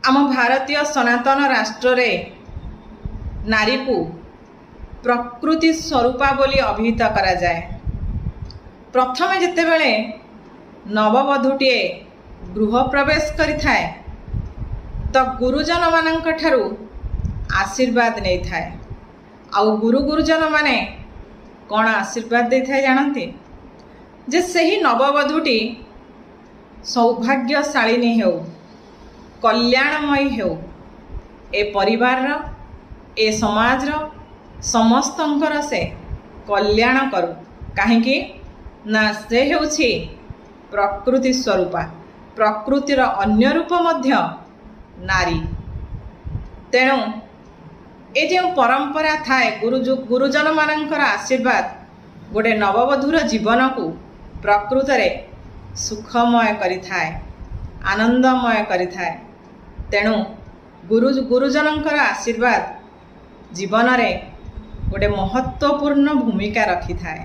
ଆମ ଭାରତୀୟ ସନାତନ ରାଷ୍ଟ୍ରରେ ନାରୀକୁ ପ୍ରକୃତି ସ୍ୱରୂପା ବୋଲି ଅଭିହିତ କରାଯାଏ। ପ୍ରଥମେ ଯେତେବେଳେ ନବବଧୂଟିଏ ଗୃହ ପ୍ରବେଶ କରିଥାଏ, ତ ଗୁରୁଜନମାନଙ୍କ ଠାରୁ ଆଶୀର୍ବାଦ ନେଇଥାଏ। ଆଉ ଗୁରୁଜନମାନେ କ'ଣ ଆଶୀର୍ବାଦ ଦେଇଥାଏ ଜାଣନ୍ତି? ଯେ ସେହି ନବବଧୂଟି ସୌଭାଗ୍ୟଶାଳିନୀ ହେଉ, କଲ୍ୟାଣମୟୀ ହେଉ, ଏ ପରିବାରର, ଏ ସମାଜର ସମସ୍ତଙ୍କର ସେ କଲ୍ୟାଣ କରୁ। କାହିଁକି ନା ସେ ହେଉଛି ପ୍ରକୃତି ସ୍ୱରୂପା। ପ୍ରକୃତିର ଅନ୍ୟ ରୂପ ମଧ୍ୟ ନାରୀ। ତେଣୁ ଏ ଯେଉଁ ପରମ୍ପରା ଥାଏ, ଗୁରୁଜନମାନଙ୍କର ଆଶୀର୍ବାଦ ଗୋଟେ ନବବଧୂର ଜୀବନକୁ ପ୍ରକୃତରେ ସୁଖମୟ କରିଥାଏ, ଆନନ୍ଦମୟ କରିଥାଏ। ତେଣୁ ଗୁରୁଜନଙ୍କର ଆଶୀର୍ବାଦ ଜୀବନରେ ଗୋଟେ ମହତ୍ତ୍ୱପୂର୍ଣ୍ଣ ଭୂମିକା ରଖିଥାଏ।